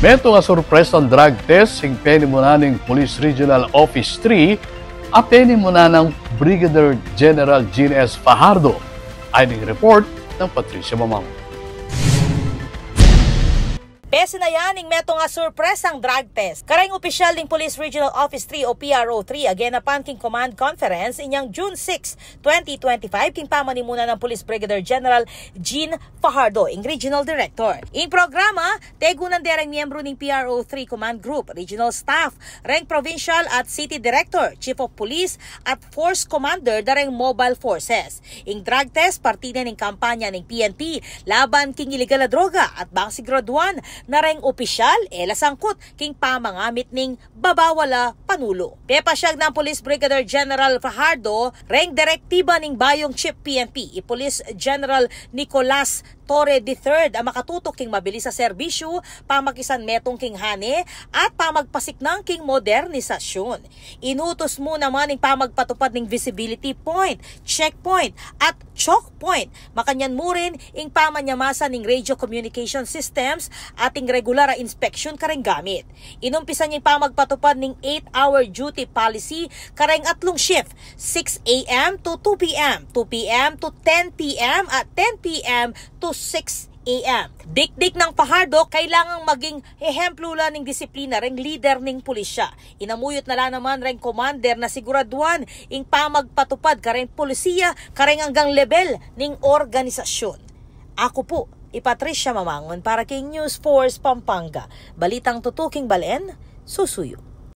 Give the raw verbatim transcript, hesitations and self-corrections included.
Metung a surpresang drug test ing penimunan ning Police Regional Office three a penimunan nang Brigadier General Jean S. Fajardo. Ayon king report nang Patricia Mamang. Pesinayan ing metung a surpresang drug test kareng opisyal ning Police Regional Office three o P R O three a genapan king command conference inyang June six, twenty twenty-five, king pamanimunan nang Police Brigadier General Jean Fajardo, ing Regional Director. Ing programa, tegunan de reng miyembru ning P R O three Command Group, regional staff, reng provincial at city director, chief of police, at force commander da reng mobile forces. Ing drug test, parte ne ning kampanya ning P N P laban king iligal a droga at bang siguraduan na reng opisyal e la sangkut king pamangamit ning babawal a panulu. Pepasyag nang Police Brigadier General Fajardo reng direktiba ning bayung Chief P N P, i Police General Nicolas Torre the third, a makatutok king mabilis a serbisyu, pamakisanmetung king hane, at pamagpasiknang king modernisasyun. Inutus mu naman ing pamagpatupad ning visibility point, checkpoint, at choke point. Makanyan mu rin ing pamanyamasan ning radio communication systems at ing regular a inspeksyon kareng gamit. Inumpisan ya ing pamagpatupad ning eight-hour duty policy kareng atlung shift, six A M to two P M, two P M to ten P M, at ten P M to six A M. Dikdik nang Fajardo, kailangang maging ehemplu la ning disiplina reng lider ning pulisya. Inamuyut na la naman reng commander na siguraduan ing pamagpatupad kareng pulisiya kareng anggang lebel ning organisasyun. Aku pu i Patricia Mamangon para king News Force Pampanga. Balitang tutuking balen, susuyu.